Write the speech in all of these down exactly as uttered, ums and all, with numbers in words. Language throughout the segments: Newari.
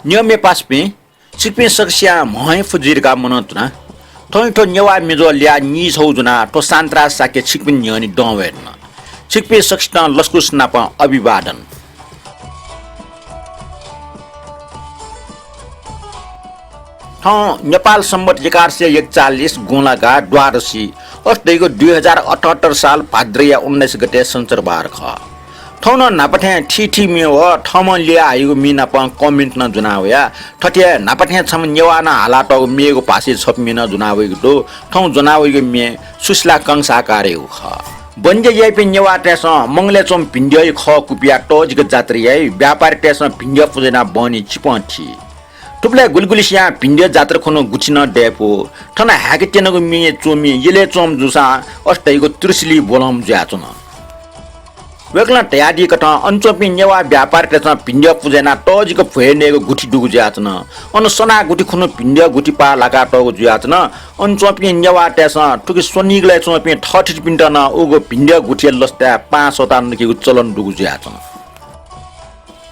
नियमय् पासापिं, छिकपिं सकसियां म्हं हे फु जुइ धकाः मनंतुना। थौंया थ्व नेवाः मिजो ल्याः नीछगू ज्वनाः थ्व सान्त्रा शाक्य छिकपिनि न्ह्यःने दं वये धुन। छिकपिं सकसितं लसकुस नाप अभिवादन। थौं नेपाल संवत् एघार सय एकचालिस गुंलागा द्वादशी, अथे धइगु दुई हजार अठहत्तर साल भाद्रया उन्नाइस गते सञ्चरबार खः। थौं नं न्हापा थें थीथी म्ये व थःम्हं ल्याः हइगु म्ये नाप comment नं ज्वना वया। थथे न्हापा थें छम्ह नेवाः नं हालातःगु मेगु भाषाय् छपु म्ये नं ज्वना वइगु दु। थौं ज्वना वइगु म्ये सुशीला कंसाकारयागु खः। बन्ज्या याइपिं नेवाःतय्सं मंगलय् च्वंम्ह भिंद्यःया खः कुपिया तःजिक जात्रा याइ। व्यापारीतय्सं भिंद्यः पुजा यानाः बहनी चिपं थी। थुबलय् गुलिगुलिसियां भिंद्यः जात्रा खुन्हु गुथि नं दय्‌पु। थन हाय्‌के त्यनागु म्ये च्वमि यलय् च्वंम्ह जूसां अथे धइगु त्रिशुली ब्वलंम्ह जुयाच्वन। वय्‌कलं धयादीकथं अन च्वंपिं नेवाः व्यापारीतय्सं भिंद्यः पुजा यानाः तःजिक भ्वय् नयेगु गुथि दुगु जुयाच्वन। अन सनाः गुथि खुन्हु भिंद्यः गुथि पाः लाकातःगु जुयाच्वन। अन च्वंपिं नेवाःतय्सं थुकी स्वनिगलय् च्वंपिं थःथितिपिन्त नं उगु भिंद्यः गुथिया लसताय् पाहां सःताः नकेगु चलन दुगु जुयाच्वन।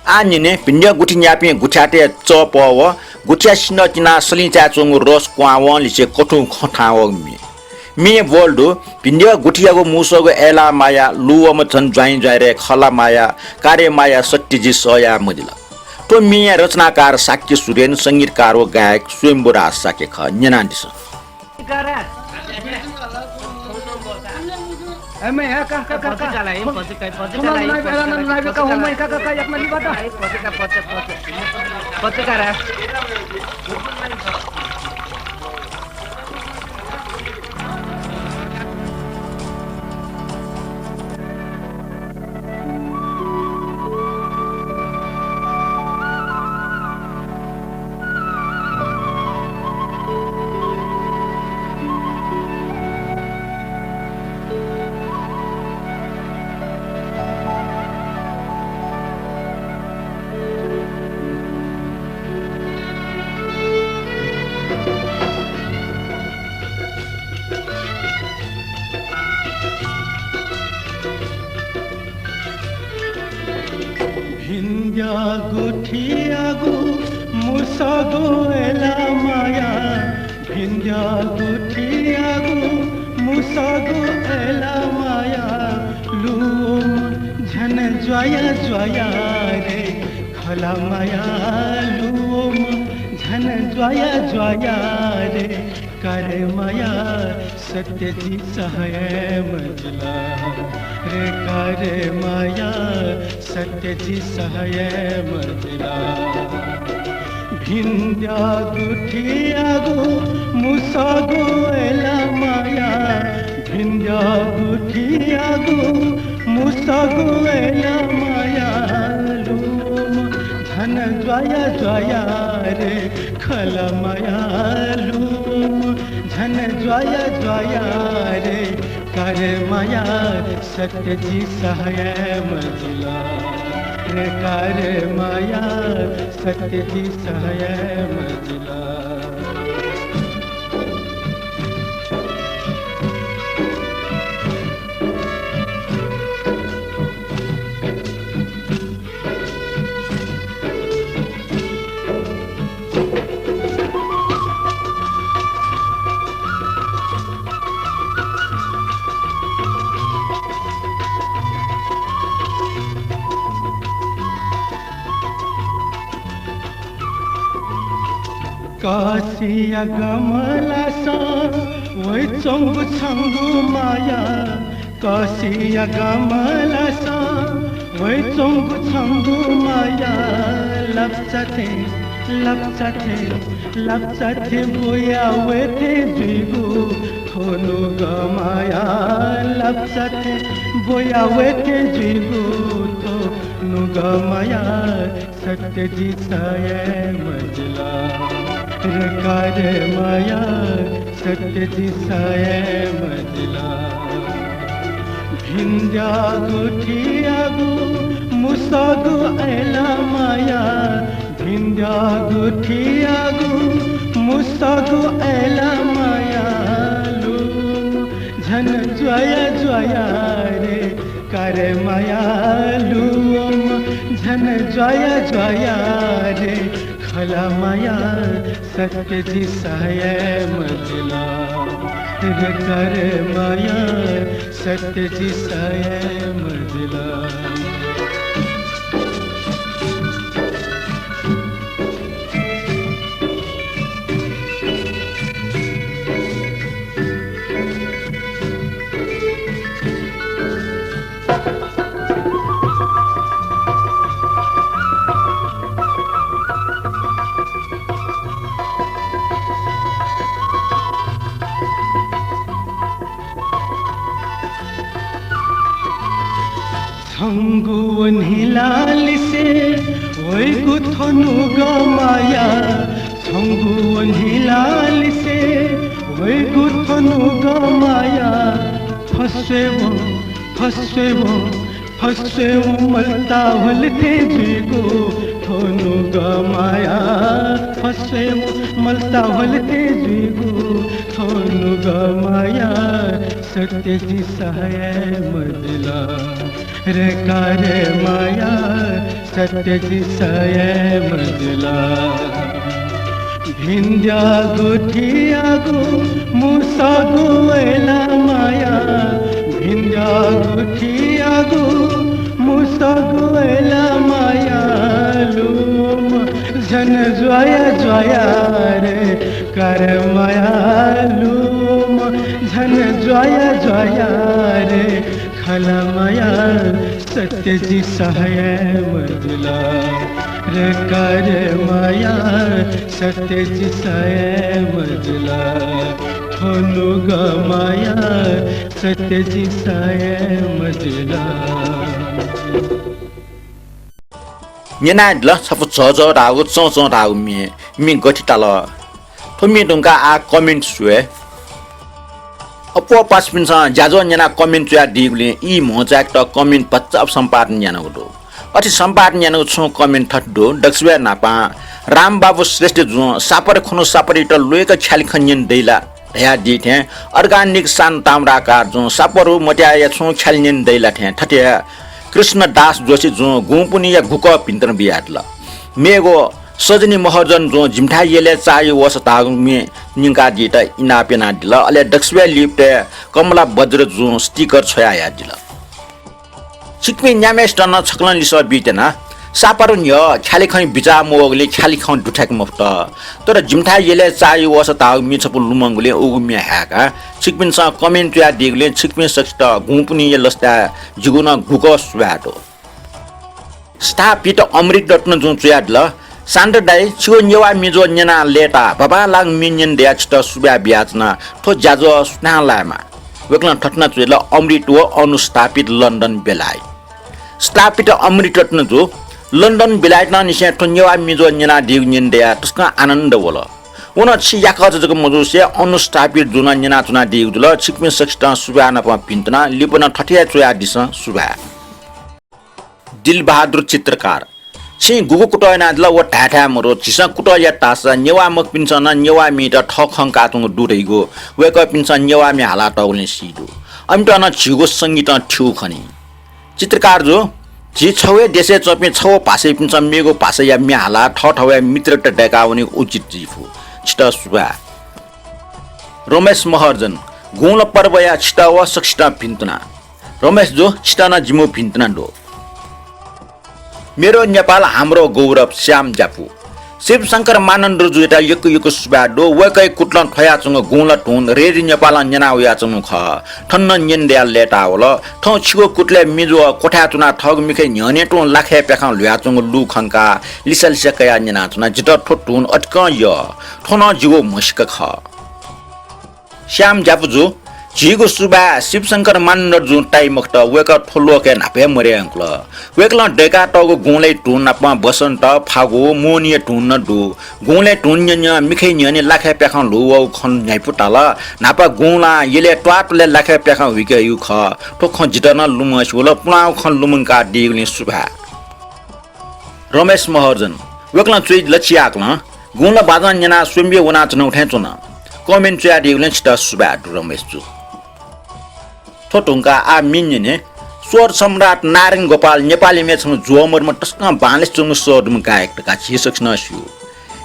आः न्यने, भिंद्यः गुथि न्याःपिं गुथियातय् चःपः व गुथिया सिन्धः तिनाः सलिंचाय् च्वंगु रस क्वहां वंलिसे कथुं खँ थाहां वःगु म्ये। म्येया बोल दु, भिंद्यः गुथियागु मुसःगु अय्‌लाः माया, लुवःम्ह झन ज्वाइँ ज्वाइँरे, खला माया, का रे माया, सत्य जि सह याये मजिल। थ्व म्येया रचनाकार शाक्य सुरेन, संगीतकार व गायक स्वयम्भूराज शाक्य खः। न्यनादिसँ। भिंद्यः गुथियागु मुसःगु अय्‌लाः माया, भिंद्यः गुथियागु मुसःगु अय्‌लाः माया, लुवःम्ह झन ज्वाया ज्वाया रे, खला माया, लुवःम्ह झन ज्वाया ज्वाया रे, का रे माया, सत्य जि सह याये मजिल रे, का रे माया, सत्य जि सह याये मजिल। भिंद्यः गुथियागु मुसःगु अय्‌लाः माया, भिंद्यः गुथियागु मुसःगु अय्‌लाः माया, लुवःम्ह झन ज्वाया ज्वाया रे, खला माया, लुवःम्ह झन ज्वाया ज्वाया रे, का रे माया, सत्य जि सह याये मजिल रे, का रे माया, सत्य जि सह याये मजिल। कासिया गमलासं वइच्वंगु छंगु माया, कासिया गमलासं वइच्वंगु छंगु माया, लप्चा थें, लप्चा थें, लप्चा थें बुया वये थें जुइगु थ्व नुगः माया, लप्चा थें बुया वये थें जुइगु थ्व नुगः माया, सत्य जि सह याये मजिल रे, का रे माया, सत्य जि सह याये मजिल। भिंद्यः गुथियागु मुसःगु अय्‌लाः माया, भिंद्यः गुथियागु मुसःगु अय्‌लाः माया, लुवःम्ह झन ज्वाया ज्वाया रे, का रे माया, लुवःम्ह झन ज्वाया ज्वाया रे, खला माया सत्य जिसं हे मजिला, रे का रे माया सत्य जिसं हे मजिला। छंगु वन्हिलालिसे वइगु थ्व नुगः माया, छंगु वन्हिलालिसे वइगु थ्व नुगः माया, फस्वेवं, फस्वेवं, फस्वेवं मल्ता ह्वल थें जुइगु थ्व नुगः माया, फस्वेवं मल्ता ह्वल थें जुइगु थ्व नुगः माया, सत्य जिसं हे मजिला। रे का रे माया सत्य जिसं हे मजिला। भिंद्यागु थियागु मुसःगु वय्ला माया, भिंद्यागु थियागु मुसःगु वय्ला माया, लुमं झन ज्वाया ज्वाया रे का रे माया, लुमं झन ज्वाया ज्वाया रे खला माया सत्य जिसं हे मजिला। रे का रे माया सत्य जिसं हे मजिला। थ्व नुगः माया सत्य जिसं हे मजिला। न्यनादिल छपु झःझः धाःगु, चंचं धाःगु म्ये, म्ये गथे ताल? थ्व म्ये धुंकाः आः comment स्वये। अप्वः पासापिन्सं ज्याझ्वः न्यनाः comment च्वयादीगुलिं ई म्हो चाय्केत comment भचा सम्पादन यानागु दु। अथे सम्पादन यानागु छुं comment थथे दु, दक्वसिबय् न्हापां रामबाबु श्रेष्ठ जुं सापरे खुन्हु सापरेयात ल्वय्क ख्यालि खँ न्यने दइ ला धयादी थें, organic शान्त ताम्राकार जुं सापरु मत्याःया छुं ख्यालि न्यने दइ ला थें थथे कृष्णदास जोशी जुं गुँपुन्हिया गुकः भिंतुना बियादिल। मेगु सजनी महर्जन जुं जिमिथाय् यलय् चाःहिउ वःसा धाःगु म्ये न्यंकादीत इनाप यानादिल। अले दक्वसिबय् लिपतय् कमला बज्र जुं sticker छ्वयाहयादिल। छिकपिं न्याम्हेसित नं छकलं लिसः बीत्यना। सापरु न्ह्यः ख्यालि खँय् बिचाः मवःगुलिं ख्यालि खँ दुथ्याके मफुत। तर जिमिथाय् यलय् चाःहिउ वःसा धाःगु म्ये छपु लुमंगुलिं उगु म्ये हाय्काः छिकपिन्सं comment च्वयादीगुलिं छिकपिं सकसित गुँपुन्हिया लसताय् जिगु नं गुकः सुभाय् दु। स्थापित अमृत रत्न जुं च्वयादिल, शान्त दाइ, छिगु नेवाः म्ये ज्वः न्यनाः लय्ताः बांबांलाःगु म्ये न्यने दयाः छितः सुभाय् बियाच्वना। थ्व ज्याझ्वः सुनां लायेमा? वय्कलं थथे नं च्वयादिल, अमृत व अनुस्थापित लन्डन बेलायत। स्थापित अमृत रत्न जु लन्डन बेलायतं निसें थ्व नेवाः म्ये ज्वः न्यनादीगु न्यने दयाः तसकं आनन्द वल। व नं छि याकःचा जक मजुसे अनुस्थापित जुं नं न्यनाच्वनादीगु जुल। छिकपिं सकसितं सुभाय् नाप भिंतुना। लिपा नं थथे हे च्वयादिसँ। सुभाय्। दिलबहादुर चित्रकार, छिं गुगु कुतः यानादिल व धायेथाय् मदु। झीसं कुतः यात धाःसा नेवाः मखुपिन्सं नं नेवाः म्येत थः खँ काःच्वंगु दु धइगु वय्कःपिन्सं नेवाः म्ये हालातःगुलिं सी दु। अमित नं झीगु संगीतं थ्यू खनी। चित्रकार जु, झी छगू हे देशय् च्वंपिं छगू भाषायापिन्सं मेगु भाषाया म्ये हालाः थःथवया मित्रता दय्काः वनेगु उचित जुइफु। छितः सुभाय्। रमेश महर्जन, गुंला पर्वया छितः व सकसितं भिंतुना। रमेश जु, छितः नं जिमिगु भिंतुना दु। मेरो नेपाल हाम्रो गौरव, श्याम ज्यापु। शिवशंकर मानन्धर जुयात यक्व यक्व सुभाय् दु। वय्कःया कुतलं थ्वयाच्वंगु गुंला धुन रेडियो नेपालं न्यना वयाच्वंगु खः। थन नं न्यने दयाः लय्ताः वल। थौं छिगु कुतलय् म्ये ज्वः क्वथाय् च्वनाः थःगु मिखय् न्ह्यःने तुं लाखय् प्याखं ल्हुयाच्वंगु लू खंकाः लिसा लिसा कयाः न्यनाच्वना। जितः थ्व धुन अतिकं यः। थ्व नं जिगु म्हसीका खः। श्याम ज्यापु जु, झीगु सुभाय् शिवशंकर मानन्धर जुं ताइ मखुत, वय्कः थ्व लोकय् न्हापा हे मदये धुंकल। वय्कलं दय्कातःगु गुंलया धुन नाप बसन्त, फागु, मोहनीया धुन नं दु। गुंलया धुन न्यँ न्यँ मिखय् न्ह्यःने लाखय् प्याखं ल्हू वःगु खँ न्ह्याइपुताल। न्हापा गुंलां यलय् त्वाःतुलय् लाखय् प्याखं हुइके हइगु खः। थ्व खँ जितः नं लुमंसे वल, पुलांगु खँ लुमंकादीगुलिं सुभाय्। रमेश महर्जन, वय्कलं च्वयादिल चिहाकलं, गुंला बाजं न्यनाः स्वम्बे वनाच्वनागु थें च्वन। comment च्वयादीगुलिं छितः सुभाय् दु रमेश जु। थ्व धुंकाः आः म्ये न्यने। स्वर सम्राट नारायण गोपाल नेपाली म्ये छम्ह ज्वःमदुम्ह तसकं बांलासे च्वंगु सः दुम्ह गायक धकाः झीसकसिनं स्यू।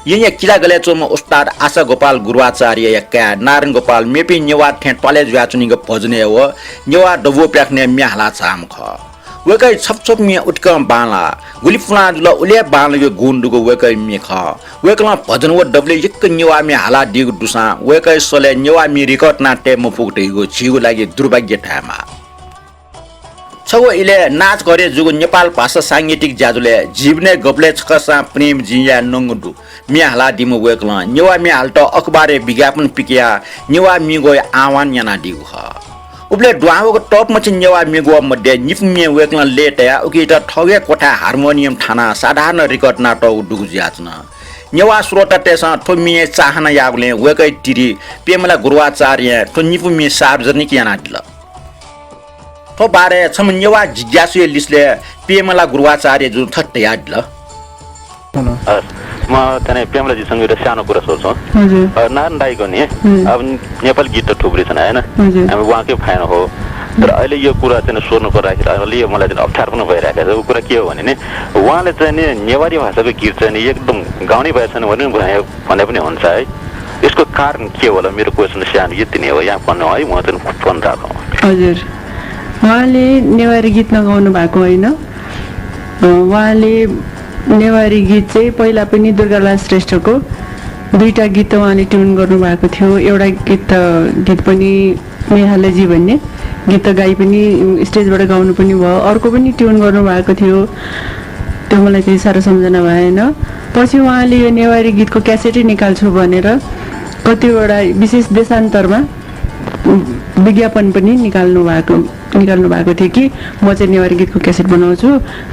येँया किजागलय् च्वंम्ह उस्ताद आशा गोपाल गुरुवाचार्यया काय् नारायण गोपाल मेपिं नेवाःत थें त्वालय् जुयाच्वनीगु भजनय् व नेवाः दबू प्याखनय् म्ये हालाः झाःम्ह खः। वय्‌कःया छपु छपु म्ये उतिकं बांलाः, गुलि पुलां जुल उलि हे बांलाःगु गुण दुगु वय्‌कःया म्ये खः। वय्‌कलं भजन व दबलय् यक्व नेवाः म्ये हालादीगु दुसां वय्‌कःया सलय् नेवाः म्ये record याना तये मफुगु धइगु झीगु लागि दुर्भाग्य धायेमाः। छगू इलय् नाचघरय् जूगु नेपाल भाषा सांगीतिक ज्याझ्वलय् जीवनय् गबलय् छकःसां प्रेम जिं याये नंगु दु म्ये हालादीम्ह वय्‌कलं नेवाः म्ये हालेत अखबारय् विज्ञापन पिकयाः नेवाः म्ये ग्वःया आह्वान यानादीगु खः। उबलय् दुहां वःगु तःपमछि नेवाः म्ये ग्वःया मध्ये निपु म्ये वय्‌कलं लय्‌तायाः उकियात थःगु हे क्वथाय् हार्मोनियम थानाः साधारण record यानातःगु दुगु जुयाच्वन। नेवाः श्रोतातय्‌सं थ्व म्येया चाहना याःगुलिं वय्‌कःया तिरि प्रेमलाल गुरुवाचार्यं थ्व निपु म्ये सार्वजनिक यानादिल। थ्व बारे छम्ह नेवाः जिज्ञासुया लिसलय् प्रेमलाल गुरुवाचार्यजुं थथे धयादिल। हस्, म थन प्रेमलालजीसँग एउटा सानो कुरा सोध्छु। हजुर। अ, नारायण दाइको नि, हुँ। अब नेपाली गीत त थुप्रै छन्, होइन? हजुर। हामी उहाँकै fan हो। तर हुँ। अहिले यो कुरा चाहिँ स्वर्ण पर राखेर अहिले यो मलाई चाहिँ अप्ठ्यारो पनि भइरहेको छ। यो कुरा के हो भने नि, उहाँले चाहिँ नि नेवारी भाषाको गीत चाहिँ नि एकदम गाउने भाषा छैन भने पनि भने पनि हुन्छ है। यसको कारण के होला? मेरो question सानो यति नै हो, यहाँ भन्नु है, म चाहिँ फोन राखौँ। हजुर, उहाँले नेवारी गीत नगाउनु भएको होइन। अ, उहाँले नेवारी गीत चाहिँ पहिला पनि दुर्गालाल श्रेष्ठको दुईटा गीत त उहाँले tune गर्नुभएको थियो। एउटा गीत त, गीत पनि म्ये हालेजी भन्ने गीत त गाई पनि, stage बाट गाउनु पनि भयो, अर्को पनि tune गर्नुभएको थियो। त्यो मलाई त्यति साह्रो सम्झना भएन। पछि उहाँले यो नेवारी गीतको cassette निकाल्छु भनेर कतिवटा विशेष देशान्तरमा विज्ञापन पनि निकाल्नु भएको, निकाल्नु भएको थियो कि म चाहिँ नेवारी गीतको cassette बनाउँछु,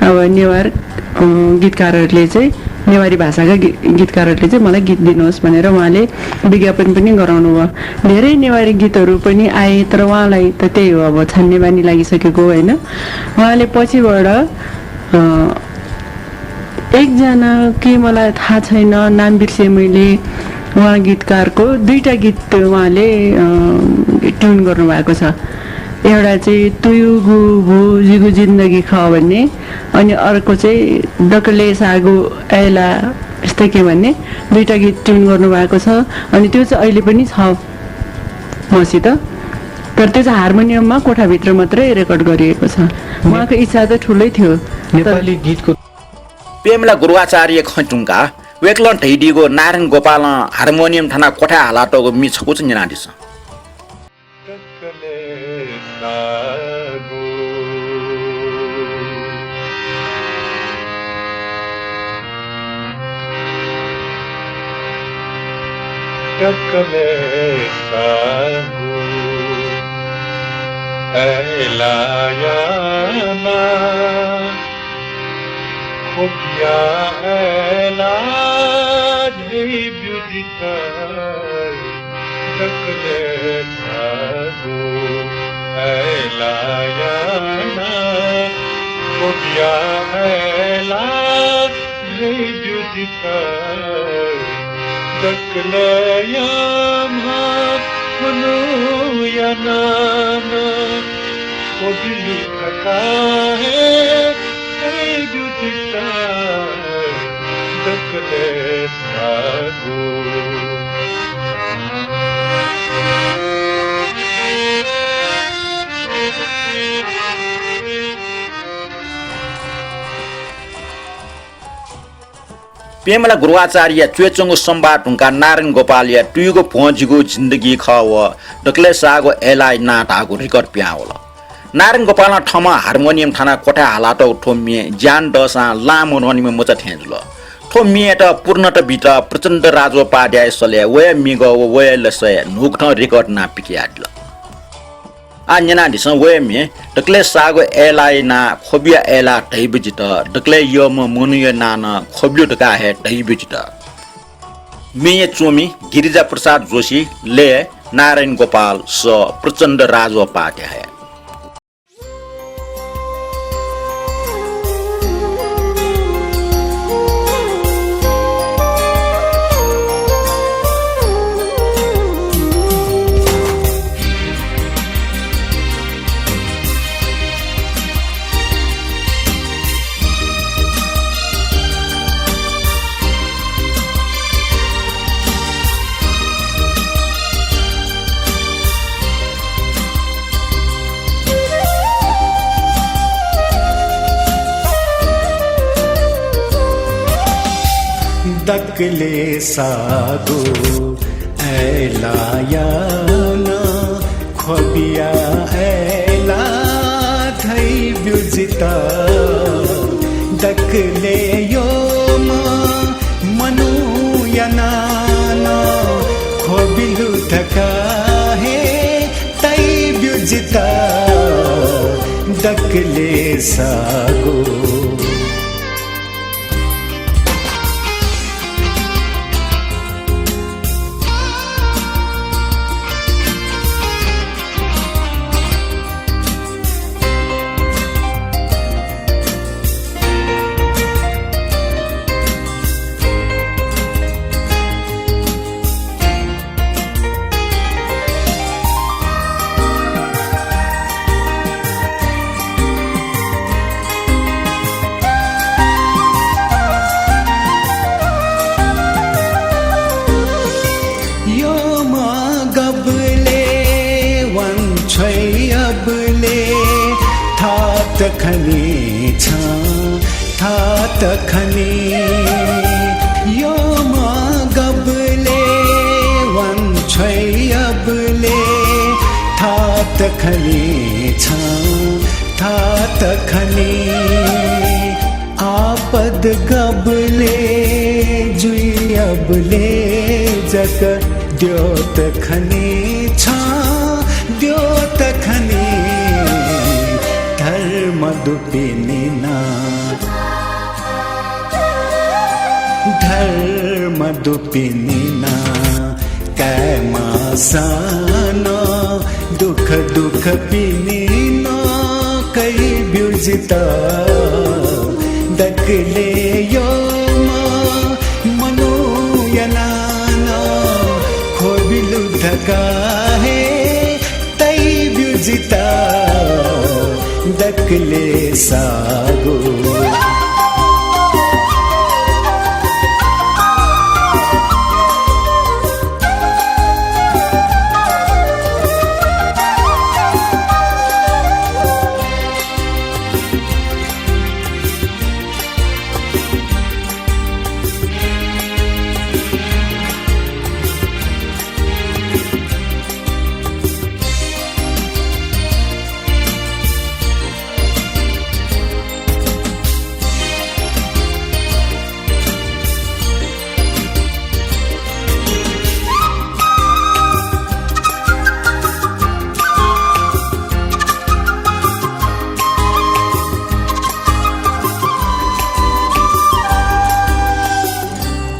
अब नेवार, अ, गीतकारहरूले चाहिँ, नेवारी भाषाका गी-, गीतकारहरूले चाहिँ मलाई गीत दिनुहोस् भनेर उहाँले विज्ञापन पनि गराउनु भयो। धेरै नेवारी गीतहरू पनि आए, तर उहाँलाई त त्यही हो, अब छान्ने बानी लागिसकेको, होइन? उहाँले पछिबाट, अ, एकजना के मलाई थाहा छैन, नाम बिर्सेँ मैले, उहाँ गीतकारको दुईटा गीत उहाँले, अ, tune गर्नुभएको छ। एउटा चाहिँ तुयुगु भु जिगु जिन्दगी खः भन्ने, अनि अर्को चाहिँ दकले सागु ऐला यस्तै के भन्ने दुईटा गीत tune गर्नुभएको छ। अनि त्यो चाहिँ अहिले पनि छ मसित, तर त्यो चाहिँ हार्मोनियममा कोठाभित्र मात्रै record गरिएको छ। उहाँको इच्छा त ठुलै थियो, तर नेपाली गीतको प्रेमलाल गुरुवाचार्य खँ धुंकाः वय्‌कलं धयादीगु नारायण गोपालं हार्मोनियम थानाः क्वथाय् हालातःगु म्ये छकू चाहिँ न्यनादिसँ। प्रेमलाल गुरुवाचार्यया च्वय् च्वंगु संवाद धुंकाः नारायण गोपालया तुयुगु भ्वं जिगु जिन्दगी खः व दकलय् साःगु ऐलाया नां धाःगु record पिहां वल। नारायण गोपालं थःम्हं हार्मोनियम थानाः क्वथाय् हालातःगु थ्व म्ये ज्यान दःसां लां मधुंनिम्ह मचा थें जुल। थ्व म्येयात पूर्णता बीत प्रचण्ड राजोपाध्यायया सलय् वया म्येगः व वया लसय् न्हूकथं record यानाः पिकयादिल। आः न्यनादिसँ वया म्ये दकलय् साःगु ऐलाया नां ख्वब्युया ऐला धइबु जितः, दकलय् यःम्ह मनूया नां नं ख्वब्यु धकाः हे धइबु जितः। म्येया च्वमि गिरिजा प्रसाद जोशी, लय् नारायण गोपाल, सः प्रचण्ड राजोपाध्याय। दकलय् साःगु अय्लाया नं ख्वबिया अय्ला धइब्यु जितः। दकलय् यःम्ह मनूया नां नं ख्वबिलु धकाः हे तइब्यु जितः। दकलय् साःगु। यःम्ह गबलय् वांछ्वयाबलय् थात खनी छं, थात खनी। यःम्ह गबलय् वांछ्वयाबलय् थात खनी छं, थात खनी। आपत गबलय् जुइबलय् जक द्यःत खनी छं, द्यःत खनी। धर्म दुपिनि नं, धर्म दुपिनि नं काय् माःसां नं दुःख दुःखपिनि नं कइब्यु जितः। दकलय् यःम्ह मनूया नां नं ख्वबिलु धकाः हे तइब्यु जितः। दकलय् साःगु।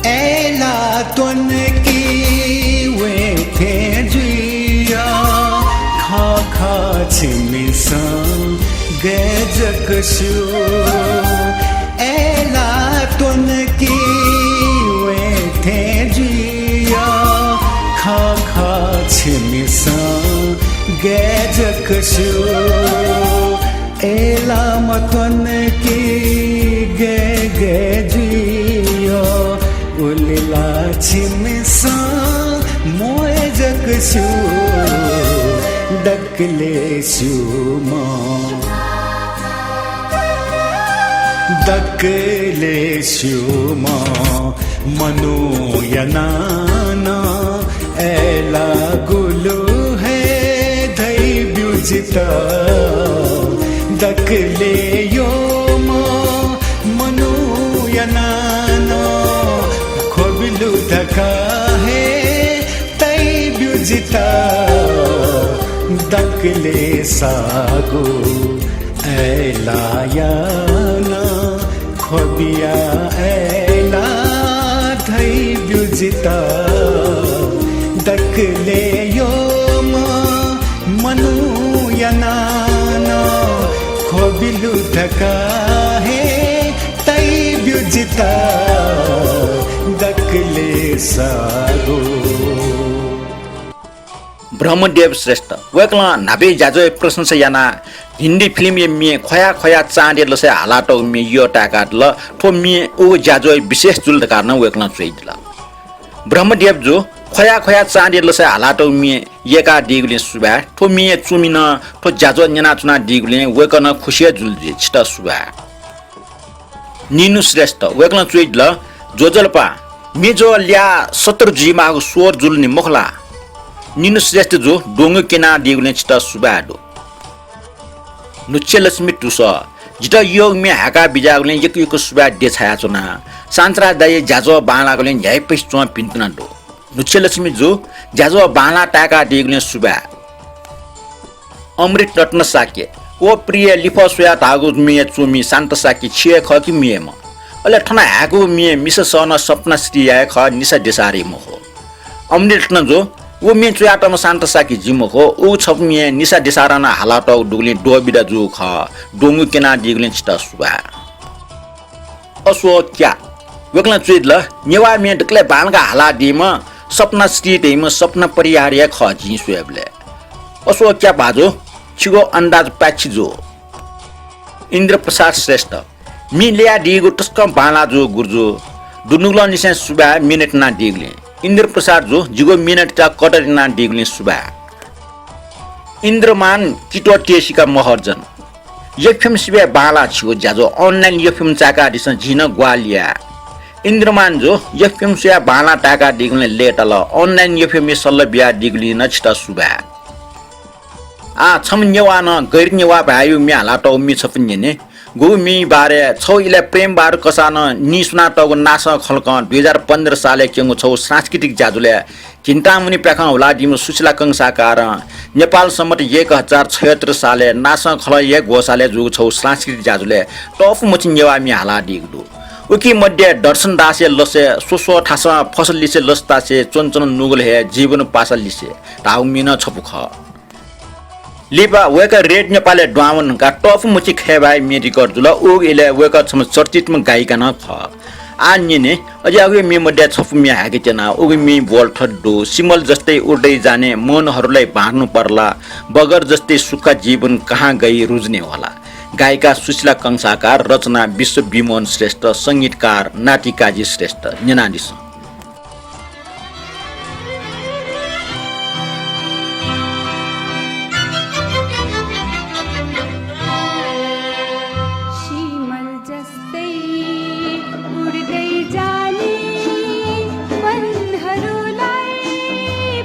अय्ला त्वनकी वये थें जुइया, खः खः छिमिसं गय् जक स्यू। अय्ला त्वनकी वये थें जुइया, खः खः छिमिसं गय् जक स्यू। अय्ला मत्वनकी गय् गय् जुइया, उलि ला छिमिसं म्वये जक स्यू। दकलय् स्यूम्ह, दकलय् स्यूम्ह मनूया नां नं अय्ला गुलु हे धइब्यु जितः। दकलय् यःम्ह मनूया नां नं ख्वबिलु धकाः हे तइब्यु जितः। दकलय् साःगु अय्लाया नं ख्वबिया अय्ला धइब्यु जितः। दकलय् यःम्ह मनूया नां नं ख्वबिलु धकाः हे तइब्यु जितः। दकलय् साःगु। ब्रह्मदेव श्रेष्ठ, वय्कलं न्हापि ज्याझ्वःया प्रशंसा यानाः हिन्दी फिल्मया म्ये ख्वया ख्वया चाँदे लसय् हालातःगु म्ये यःताय्कादिल। थ्व म्ये उगु ज्याझ्वःया विशेष जुल धकाः नं वय्कलं च्वयादिल। ब्रह्मदेव जु, ख्वया ख्वया चाँदे लसय् हालातःगु म्ये यय्कादीगुलिं सुभाय्। थ्व म्येया च्वमि नं थ्व ज्याझ्वः न्यनाच्वनादीगुलिं वय्कः नं खुसि हे जुल जुइ। छितः सुभाय्। निनु श्रेष्ठ, वय्कलं च्वयादिल, ज्वजलपा, म्ये ज्वः ल्याः सत्र जुइमाःगु स्वर जुल नि मखु ला? निन्हु श्रेष्ठ जु, द्वंगु क्यनादीगुलिं छितः सुभाय् दु। नुच्छेलक्ष्मी तुस, जितः यःगु म्ये हाय्का बिज्याःगुलिं यक्व यक्व सुभाय् देछायाच्वना। शान्तराज दाइया ज्याझ्वः बांलाःगुलिं न्ह्याइपुसे च्वं भिंतुना दु। नुच्छेलक्ष्मी जु, ज्याझ्वः बांलाः ताय्कादीगुलिं सुभाय्। अमृत रत्न शाक्य, व प्रिय लिफः स्वयाः धाःगु म्ये च्वमि शान्त शाक्य छि हे खः कि मेम्ह? अले थन हाय्कूगु म्ये मिसा सः नं सपना श्रीया हे खः, निशा देसारी मखु। अमृत रत्न जु, व म्ये च्वयातःम्ह शान्त शाक्य जि मखु, उ छपु म्ये निशा देसारं नं हालातःगु दुगुलिं द्वःबिदा जूगु खः, द्वंगु क्यनादीगुलिं छितः सुभाय्। अश्व क्या, वय्कलं च्वयादिल, नेवाः म्ये दकलय् बांलाक हालादीम्ह सपना श्री धइम्ह सपना परिहार हे खः जिं स्वयेबलय्। अश्व क्या भाजु, छिगु अन्दाज पाय्छि जू। इन्द्र प्रसाद श्रेष्ठ, म्ये ल्यायादीगु तसकं बांलाः जू गुरुजु। दुनुगलंनिसें सुभाय् मिहिनेत यानादीगुलिं। इन्द्र प्रसाद जु, जिगु मिहिनेतय्त कदर यानादीगुलिं सुभाय्। इन्द्रमान कित्वः तेसिका महर्जन, एफएम सिबय् बांलाः छिगु ज्याझ्वः, online एफएम चाय्कादिसँ, जिं नं ग्वाहालि याये। इन्द्रमान जु, एफएम स्वयाः बांलाः ताय्कादीगुलिं लय्ताल, online एफएमया सल्लाह बियादीगुलिं नं छितः सुभाय्। आः छम्ह नेवाः नं गैर नेवाः भाय्‌या म्ये हालातःगु म्ये छपु न्यने। गुगु म्ये बारे छगू इलय् प्रेम बहादुर कसालं नीस्वनातःगु नासं खलकं दुई हजार पन्ध्र सालय् क्यंगु छगू सांस्कृतिक ज्याझ्वलय् घिन्तांमुनि प्याखं हुलादीम्ह सुशीला कंसाकारं नेपाल सम्बत एक हजार छयहत्तर सालय् नासं खलकं हे ग्वसालय् जूगु छगू सांस्कृतिक ज्याझ्वलय् तःपु मछि नेवाः म्ये हालादीगु दु। उकी मध्ये दर्शन दासया लसय् स्वस्वः थासं फसलिसे लसतासे च्वनच्वन नुगल हे जीवन पासालिसे धाःगु म्ये नं छपु खः। लिपा वय्कः रेडियो नेपालय् दुहां वन धुंकाः तःपु मछि खय् भाय् म्ये record जुल। उगु इलय् वय्कः छम्ह चर्चितम्ह गायिका नं खः। आः न्यने, अज्याःगु म्ये मध्ये छपु म्ये हाय्के त्यना। उगु म्ये बोल थथे दु, सिमल जस्तै उड्दै जाने, मनहरूलाई बाँड्नु पर्ला, बगर जस्तै सुक्खा जीवन कहाँ गई रुझ्ने होला। गायिका सुशीला कंसाकार, रचना विश्व विमोहन श्रेष्ठ, संगीतकार नातिकाजी श्रेष्ठ। न्यनादिसँ। सिमल जस्तै उड्दै जाने मनहरूलाई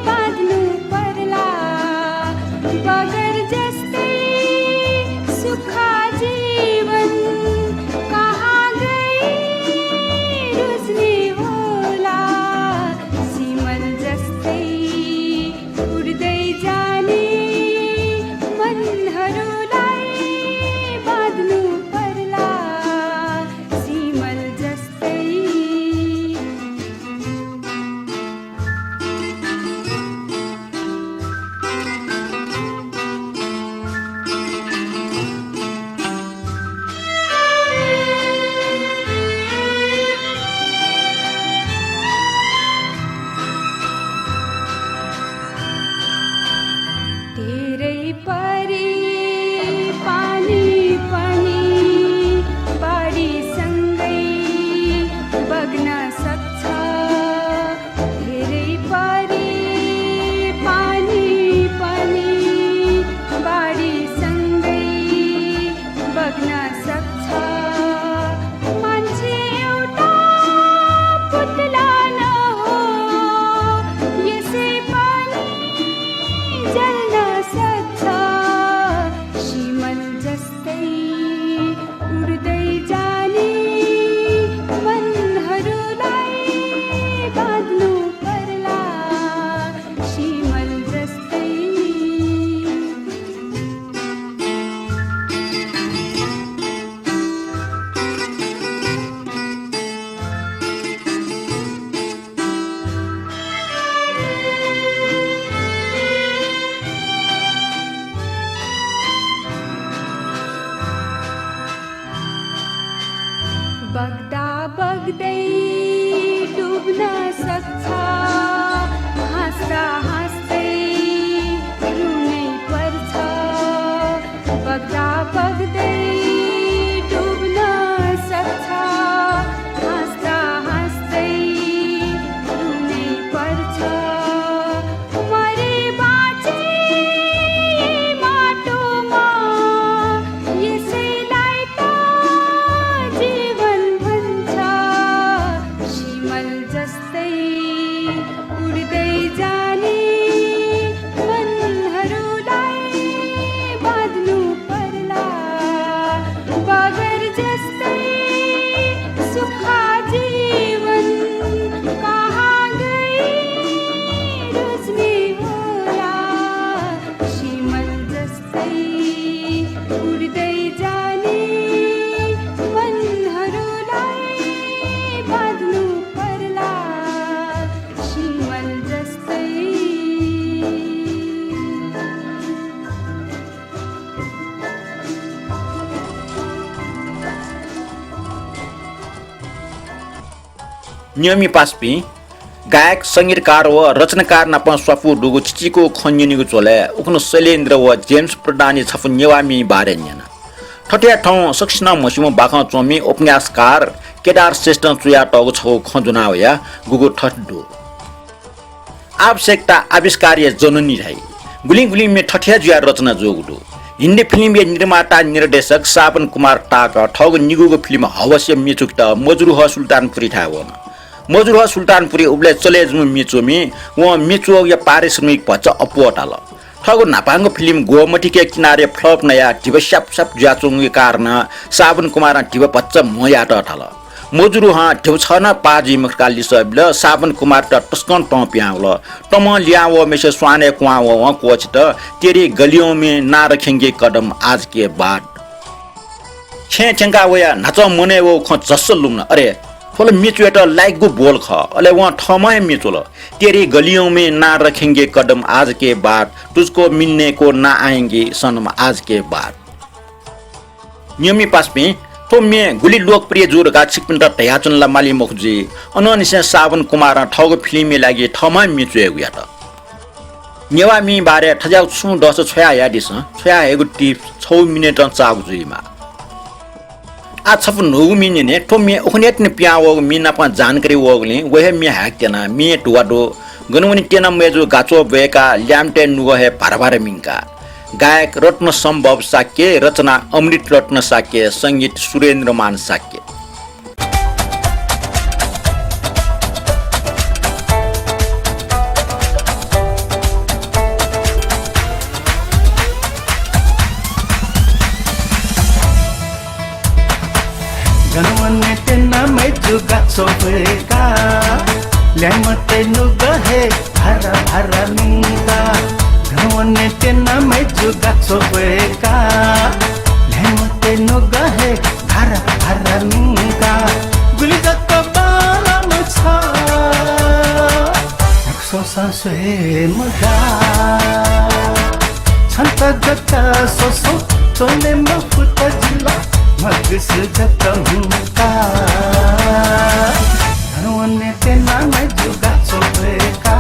बाँध्नु पर्ला, बगर जस्तै सुक्खा जीवन कहाँ गई रुझ्ने होला। नियमि पासापिं, गायक, संगीतकार व रचनाकार नाप स्वापू दुगु चिचिकू खँ न्यनेगु झ्वलय् उखुन्हु शैलेन्द्र व जेम्स प्रधानया छपु नेवाः म्येया बारे न्यना। थथे थौं सकसिनं म्हस्यूम्ह बाखं च्वमि उपन्यासकार केदार श्रेष्ठं च्वयातःगु छगू खँ ज्वना वया गुगु थथे दु। आवश्यकता आविष्कारया जननी धाइ। गुलिं गुलिं म्ये थथे जुयाः रचना जूगु दु। हिन्दी फिल्मया निर्माता निर्देशक सावन कुमार ताक थःगु निगूगु फिल्म हवसया म्ये च्वकेत मजुरुह सुल्तानपुरीथाय् वन। मजुरुह सुल्तानपुरी उबलय् चले जूम्ह म्ये च्वमि वं म्ये च्वःगुया पारिश्रमिक भचा अप्वः ताल। थःगु न्हापांगु फिल्म गोमतीके किनारे flop नयाः धिबा स्याप स्याप जुयाच्वंगुया कारणं सावन कुमारं धिबा भचा म्हो यायेत धाल। मजुरुहं धिबा छगः नं पाः जुइ मखु धकाः लिसः बिल। सावन कुमारयात तसकं तं पिहां वल। तमं लिहां वःम्हेसित स्वानय् क्वहां वःवं क्वःछित। तेरी गलियों में ना रखेंगे कदम आज के बाद। छेँय् थ्यंका वयाः न्हाचः मनय् वःगु खँ झस्स लुमन। अरे, थ्व ला म्ये च्वयेत लायकगु बोल खः। अले वं थःम्हं हे म्ये च्वल। तेरी गलियों में ना रखेंगे कदम आज के बाद, तुझको मिलने को ना आएंगे सनम आज के बाद। नियमि पासापिं, थ्व म्ये गुलि लोकप्रिय जू धकाः छिकपिन्त धयाच्वने ला माली मखु जुइ। अनंनिसें सावन कुमारं थःगु फिल्मया लागि थःम्हं म्ये च्वयेगु यात। नेवाः म्ये बारे थज्याःगु छुं दःसा छ्वया हयादिसँ। छ्वया हयेगु टिप्स छगू मिनेटं चाःगु जुइमाः। आः छपु न्हूगु म्ये न्यने। थ्व म्ये उखुन्हुतिनि पिहां वःगु म्ये नाप जानकारी वःगुलिं व हे म्ये हायेके त्यना। म्ये धुवा दु। गन वने त्यना मय्जु गाच्वः ब्वय्काः ल्याय्म्हतय् नुगः हे भारा भारा मिंका। गायक रत्न सम्भव शाक्य, रचना अमृत रत्न शाक्य, संगीत सुरेन्द्रमान शाक्य। गन वने त्यना मय्जु गाच्वः ब्वय्काः, ल्याय्म्हतय् नुगः हे भारा भारा मिंका। गन वने त्यना मय्जु गाच्वः ब्वय्काः, ल्याय्म्हतय् नुगः हे भारा भारा मिंका। गुलि जक बांलाम्ह छ, न्ह्याक्व स्वःसां स्वये मगाः। छन्त जक स्वस्वं च्वने मफुत जिल, मगस जक मुंका। गन वने त्यना मय्जु गाच्वः ब्वय्काः।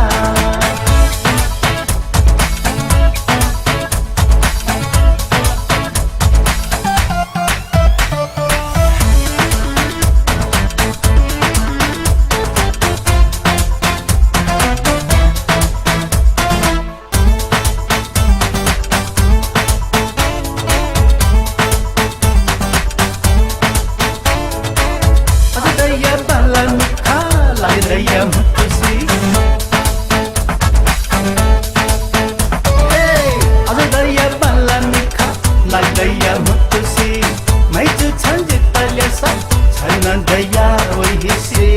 अझ दया बांला मिखा, लालि दया म्हुतुसि। हे, अझ दया बांला मिखा, लालि दया म्हुतुसि। मय्जु छं जितः ल्याःसा, छं नं दया वइसे।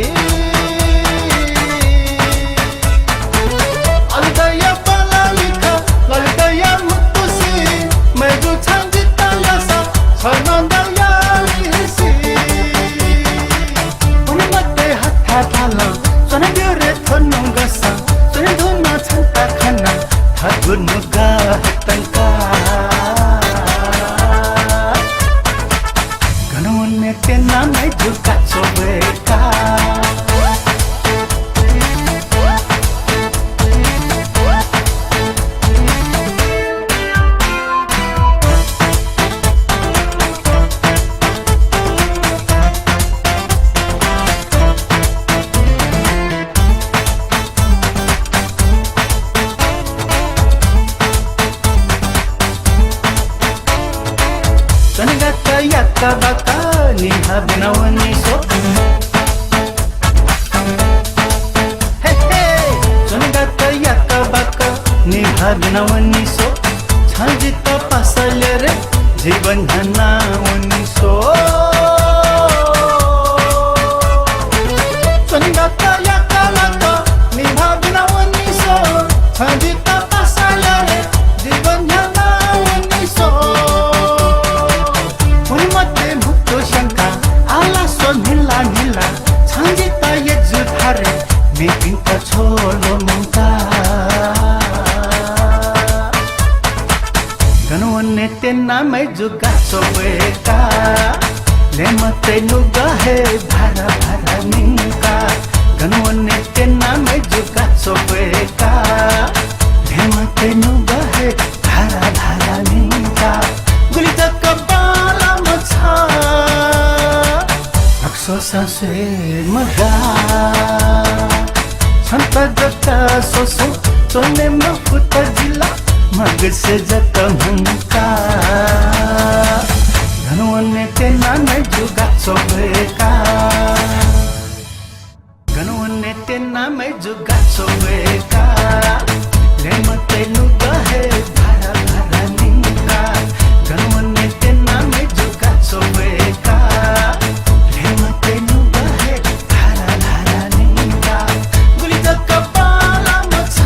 अझ दया बांला मिखा, लालि दया म्हुतुसि। मय्जु छं जितः ल्याःसा, छं नं दया वइसे। उलि मते हथाय् थालं, च्वनाब्यु रे थ्व नुगःसं। च्वने धुन छन्त खना, थःगु नुगः तंका। गन वने त्यना मय्जु गाच्वः ब्वय्काः। च्वनेगात याका बाका निभाः बिना वनीसो। हे, हे, च्वनेगात याका बाका निभाः बिना वनीसो। छं जितः पासा ल्या रे, जीवन न्ह्याना वनीसो। च्वनेगात याका बाका निभाः बिना वनीसो। छं जितः पासा ल्या रे, जीवन न्ह्याना वनीसो। उलि मते म्हुतु स्यंका, आः ला स्व न्हिला न्हिला। छं जितः यज्जु धारे, मेपिन्त छ्वलो मुंका। गन वने त्यना मय्जु गाच्वः ब्वय्काः, ल्याय्म्हतय् नुगः हे भारा भारा मिंका। गन वने त्यना मय्जु गाच्वः ब्वय्का, न्हय्म्हतय् नुगः हे धारा धारा निंका। गुलि जक बांलाम्ह छ, नकतिनि स्वयेगु मगाः। छन्त जक स्वसु च्वने मफुत जिला, मगसे जक म्हुंका। गन वने त्यना मय्जु गाच्वः ब्वय्का। गन वने त्यना मय्जु गाच्वः ब्वय्का, न्हय्म्हतय् नुगः हे धारा धारा निंका। गन वने त्यना मय्जु गाच्वः ब्वय्का, न्हय्म्हतय् नुगः हे धारा धारा निंका। गुलि जक बांलाम्ह छ,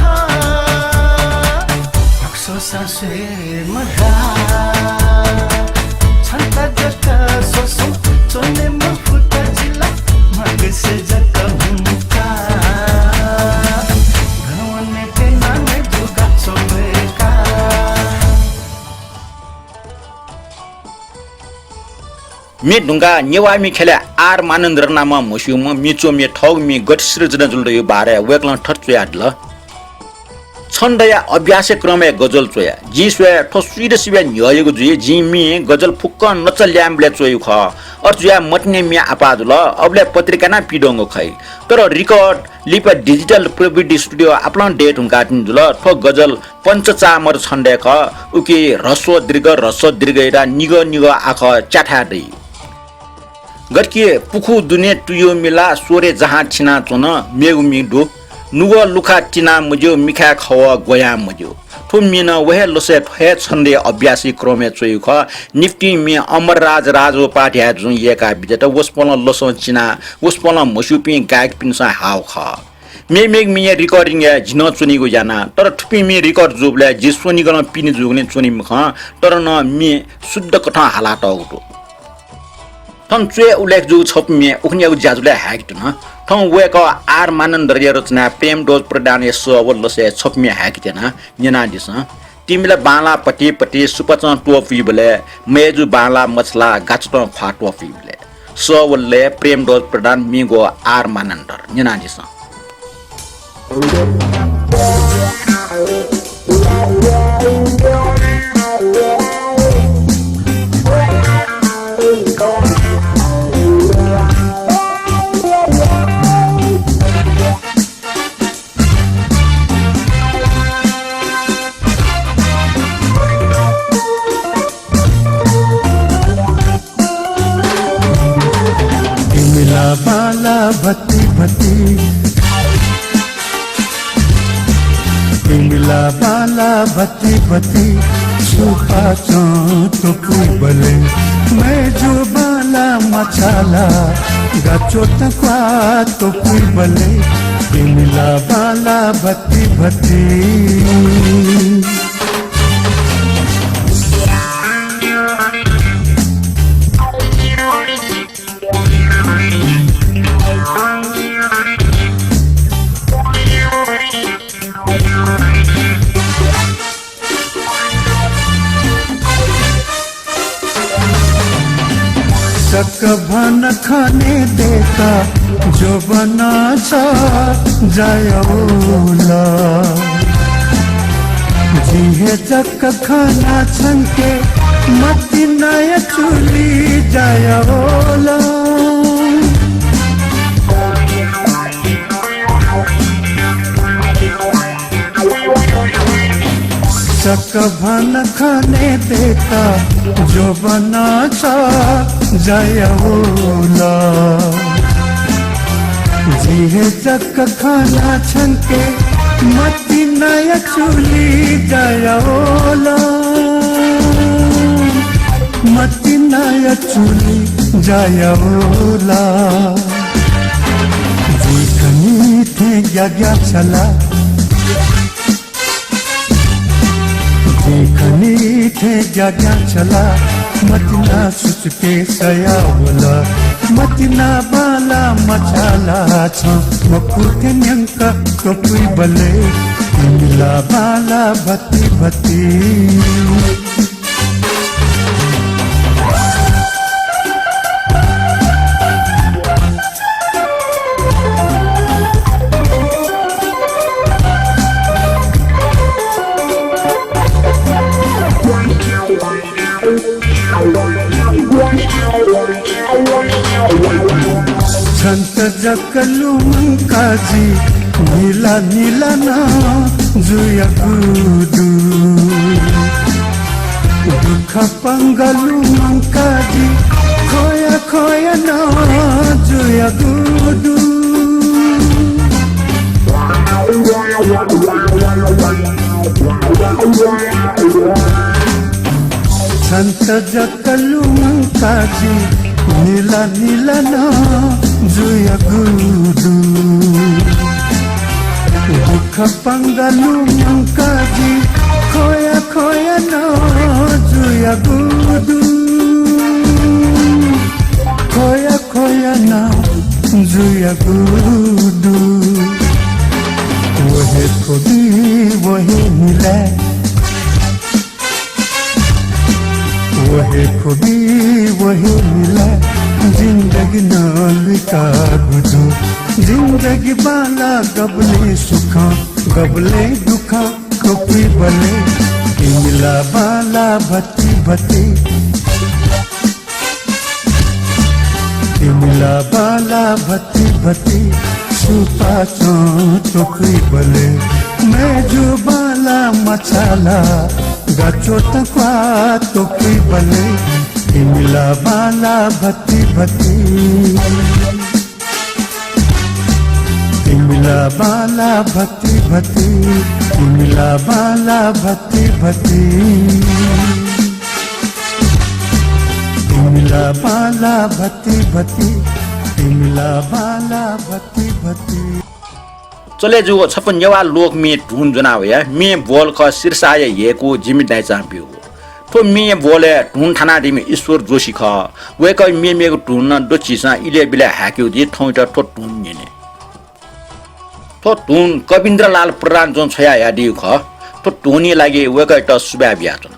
नकतिनि स्वयेगु मगाः। छन्त जक स्वसु च्वने मफुत जिला, मगसे जक म्हुंका। गन वने त्यना मय्जु गाच्वः ब्वय्का। म्ये धुंकाः नेवाःमि ख्यलय् आर मानन्धर नामं म्हस्यूम्ह म्ये च्वमिया थःगु म्ये गथे सिर्जना जुल धइगु बारे वय्कलं थथे च्वयादिल। छन्दया अभ्यासया क्रमय् गजल च्वया। जिं स्वये थ्व स्वीदँ सिबय् न्ह्यःयागु जुइ। जिं म्ये गजल फुक्कं नचा ल्यायेमाःबलय् च्वयागु खः। अथे जुयाः मतिनाया म्ये आपाः जुल। अबलय् पत्रिकां नं पिदंगु खइ। तर record लिपा digital प्रविधि studio आपालं दये धुंकाः तिनि जुल। थ्व गजल पञ्चचामर छन्दय् खः। उकी ह्रस्व दीर्घ, ह्रस्व दीर्घयात निगः निगः आखः च्याथाय् दइ। गथे कि पुखू दुने तुयु मिला, स्वरे जहां थिनाच्वन, मेगु मि दु। नुगः लुखा तिना मज्यू, मिखाय् खवः ग्वयां मज्यू। थ्व म्ये नं व हे लसय् थ्व हे छन्दया अभ्यासया क्रमय् च्वयु खः। निफ्तिं म्ये अमरराज राजोपाध्याय जुं यय्का बिज्यात। वसपोलं लसं चिना, वसपोलं म्हस्यूपिं गायकपिन्सं हाःगु खः। मेमेगु म्ये recording याये जि नं च्वनीगु याना, तर थुपिं म्ये record जूबलय् जि स्वनिगलं पिने जूगुलिं च्वनी मखं, तर नं म्ये शुद्ध कथं हालातःगु दु। थन च्वय् उल्लेख जूगु छपु म्ये उखुन्हुयागु ज्याझ्वलय् हाय्के धुन। थौं वय्कः आर मानन्धरया रचनाय् प्रेमध्वज प्रधानया सः व लसय् छपु म्ये हाय्के त्यना, न्यनादिसँ। तिमिला बांलाः भति भति सुपाँचं त्वपुइबलय्, मय्जु बांलाः मछालाः गाच्वतं ख्वाः त्वपुइबलय्। सः व लय् प्रेमध्वज प्रधान, म्ये ग्वः आर मानन्धर, न्यनादिसँ। तिमिला बांलाः भति भति, तिमिला बांलाः भति भति सुपाँचं त्वपुइबलय्, मय्जु बांलाः मछालाः गाच्वतं ख्वाः त्वपुइबलय्, तिमिला बांलाः भति भति। सकभन खने दय्का ज्वबनं छ जायावल। जिं हे जक खना छंके मतिनाया चुलि जायावल। सकभन खने दय्का ज्वबनं छ जायावल। जिं हे जक खना छंके मतिनाया चुलि जायावल। मतिनाया चुलि जायावल। जिं खनी थें ग्याग्या छला, जिं खनी थें ग्याग्या छला, मतिना सुचुके सयावल। मतिना बांलाः मछालाः छं मखु थें न्यंक त्वपुइबलय्, तिमिला बांलाः भति भति। जक लुमंका जि निला निला नं जुयागु दु। दुःख पंगः लुमंका जि ख्वया ख्वया नं जुयागु दु। छन्त जक लुमंका जि निला निला नं जुयागु दु। दुःख पंगः लुमंका जि ख्वया ख्वया नं जुयागु दु। ख्वया ख्वया नं जुयागु दु। व हे थ्व बी, व हे निला। व हे थ्व बी, व हे निला, जिन्दगी नं लुइकागु दु। जिन्दगी बांला गबलें सुखं, गबलें दुखं त्वपुइबलय्, तिमिला बांला भति भति। तिमिला बांला भति भति, सुपाँचं त्वपुइबलय्, मय्जु बांला मछाला, गाच्वः तक्वाः त्वपुइबलय्, तिमिला बांला भति भति। तिमिला बांला भति भति, तिमिला बांला भति भति। तिमिला बांला भति भति, तिमिला बांला भति भति। चले जूगु छपु नेवाः लोकम्ये धुन ज्वना वया म्ये ब्वल खः, सिरसाया ह्येकू जिमि दाइचां ब्यूगु। थ्व म्ये ब्वलय् धुन थानादीम्ह ईश्वर जोशी खः। वय्कःया मेमेगु धुन नं दु, झीसं इलय् बिलय् हाय्केगु जुइ, थौंयात थ्व धुन न्यने। थ्व धुन कविन्द्रलाल प्रधानजुं छ्वयाहयादीगु खः। थ्व धुनया लागि वय्कःयात सुभाय् बियाच्वना।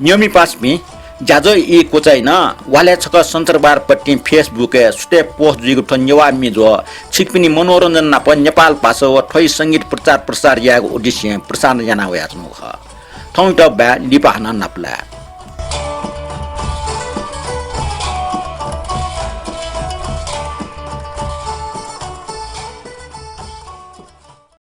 न्यमिपासपिं ज्याझ्वः ई क्वचाइ नं वालय् छकः सञ्चारबार पट्टिं Facebook-य् सुथय् post जुइगु थ्व नेवाः म्ये ज्वः छिकपिनि मनोरञ्जन नाप नेपाल भाषा व थ्वइ संगीत प्रचार प्रसार यायेगु उद्देश्यं प्रसारण याना वयाच्वंगु खः। थौंयात बाय् लिपा हानं नापलाये।